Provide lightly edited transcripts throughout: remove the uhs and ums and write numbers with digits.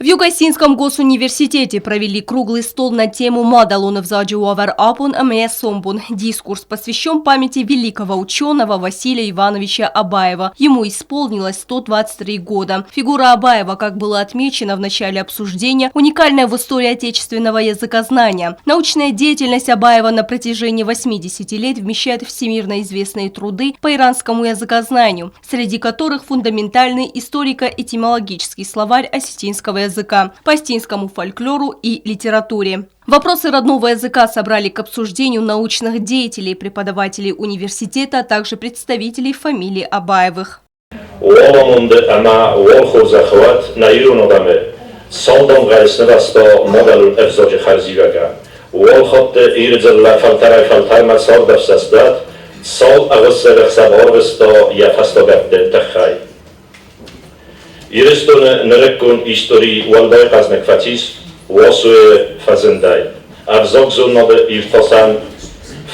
В Юго-Осетинском госуниверситете провели круглый стол на тему «Мадӕлон ӕвзаджы уавӕр абон ӕмӕ сомбон». Дискурс посвящен памяти великого ученого Василия Ивановича Абаева. Ему исполнилось 123 года. Фигура Абаева, как было отмечено в начале обсуждения, уникальная в истории отечественного языкознания. Научная деятельность Абаева на протяжении 80 лет вмещает всемирно известные труды по иранскому языкознанию, среди которых фундаментальный историко-этимологический словарь осетинского языка, по осетинскому фольклору и литературе. Вопросы родного языка собрали к обсуждению научных деятелей, преподавателей университета, а также представителей фамилии Абаевых. Уал амонды ӕмӕ уал хорзӕхы уӕд нӕ ирон адӕмы цалдӕнгай снывӕзта мадӕлон ӕвзаджы хӕрзиуӕгӕн. Уал хатты Иры дзыллӕ фӕлтӕрӕй-фӕлтӕрмӕ цардӕфсӕст уӕд, цал ӕгъуыссӕг ӕхсӕв арвыста йӕ фӕстагӕтты тыххӕй. Ирыстоны нырыккон истори уӕлдай хъӕзныг фӕцис Уасойы фӕзындӕй. Ӕвзагзонады иртасӕн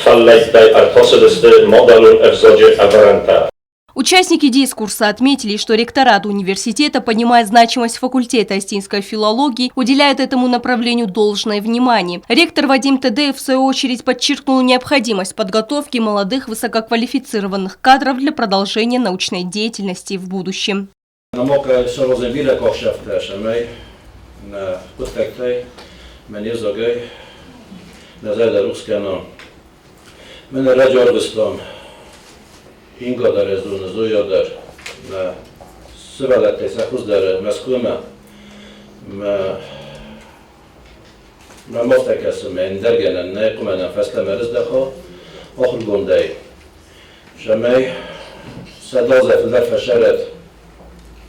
фӕллӕйттӕй ӕртасыдысты мадӕлон ӕвзаджы ӕвӕрӕнтӕ. Участники дискурса отметили, что ректорат университета, понимая значимость факультета осетинской филологии, уделяет этому направлению должное внимание. Ректор Вадим Тедеев, в свою очередь, подчеркнул необходимость подготовки молодых высококвалифицированных кадров для продолжения научной деятельности в будущем. Нӕ хъуыддӕгтӕй, мӕ не взагӕй нӕ зӕрдӕ рухс кӕна. Мӕн ӕрӕджы арвыстам Инга дӕр ӕз зоны, Зоя дӕр мӕ сывӕллӕттӕй сӕ хуыздӕры Мӕскуымӕ. Мӕ мӕм афтӕ кӕсы, мӕ ӕндӕр гӕнӕн нӕй, хъуымӕ фӕстӕмӕ рыздӕха ахуыргондӕй. Цӕмӕй сӕ дадзӕ фылдӕр фӕсӕрӕд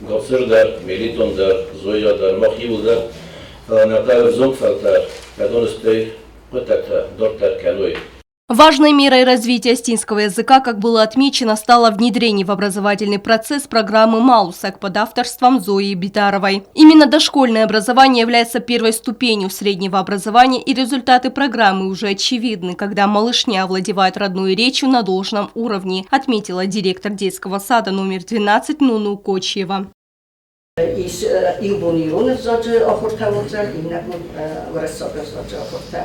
Гоцыр дӕр, Мелитон дӕр, Зоя дӕр, мах иуылдӕр, фӕлӕ нӕ хъӕуы ӕвзонг фӕлтӕр, кӕдон стӕй хъуыддӕгтӕ дарддӕр кӕной. Важной мерой развития осетинского языка, как было отмечено, стало внедрение в образовательный процесс программы «Малусӕг» под авторством Зои Битаровой. Именно дошкольное образование является первой ступенью среднего образования, и результаты программы уже очевидны, когда малышня овладевает родной речью на должном уровне, отметила директор детского сада номер 12 Нуну Кочиева. Ис иу бон ирон ӕвзаджы ахуыртӕ уыдзӕн, иннӕ бон уырыссаг ӕвзаджы ахуыртӕ.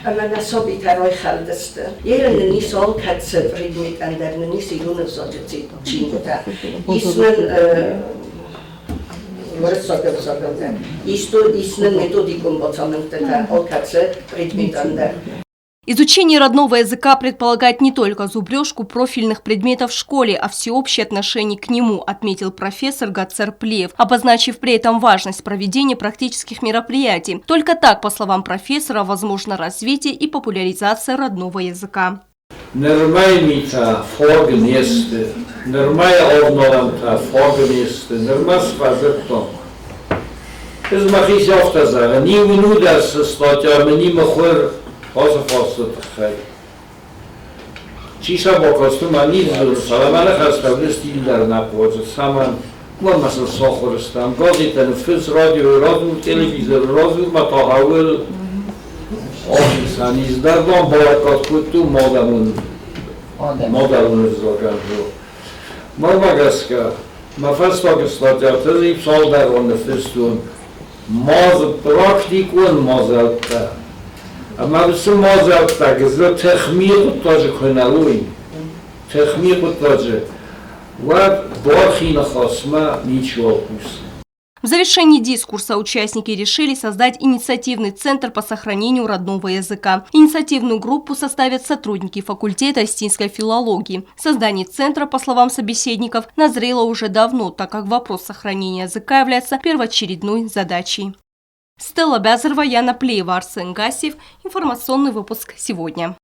Ӕмӕ нӕ сабитӕ райхӕлдысты. Ерын нын ис алкӕцы предметӕн дӕр нын ис ирон ӕвзаджы чингуытӕ. Ис нын уырыссаг ӕвзагыл дӕр. Ис, ис нын методикон бацамындтытӕ алкӕцы предметӕн дӕр. Изучение родного языка предполагает не только зубрежку профильных предметов в школе, а всеобщее отношение к нему, отметил профессор Гацер Плиев, обозначив при этом важность проведения практических мероприятий. Только так, по словам профессора, возможно развитие и популяризация родного языка. Нырмӕ митӕ фаг не сты, нырмӕ авналӕнтӕ фаг не сты, нырмӕ сфӕзыдтон. Ӕз мӕхи афтӕ зӕгъын, иу минут статья мын и мыхуыр ацы фарсты тыххӕй. Чи сӕ бакаст, уымӕ ницы дзуры, фӕлӕ мӕ ныхӕстӕ стиль дӕр нӕ хъуыды, цӕмӕн уымӕн сын сахуыр стӕм. Газеттӕ ныффыс, радиойы радзур, телевизоры радзур, мӕ та хъӕуы ахицӕн ис. Дӕр балӕггад кодтон мадӕлон мадӕлон ӕвзагӕн. Мӕнмӕ гӕсгӕ, мӕ фӕстаг статьяты цалдӕрон ныффыстон практикон мадзӕлттӕ. Ӕмӕ уыцы мадзӕлттӕ гыццыл тыхми хъуыддаджы куы нӕ уой, тыхми хъуыддаджы, уӕд бархи ныхасмӕ ничиуал хъусы. В завершении дискурса участники решили создать инициативный центр по сохранению родного языка. Инициативную группу составят сотрудники факультета осетинской филологии. Создание центра, по словам собеседников, назрело уже давно, так как вопрос сохранения языка является первоочередной задачей. Стелла Бязарова, Яна Плеева, Арсен Гасиев. Информационный выпуск сегодня.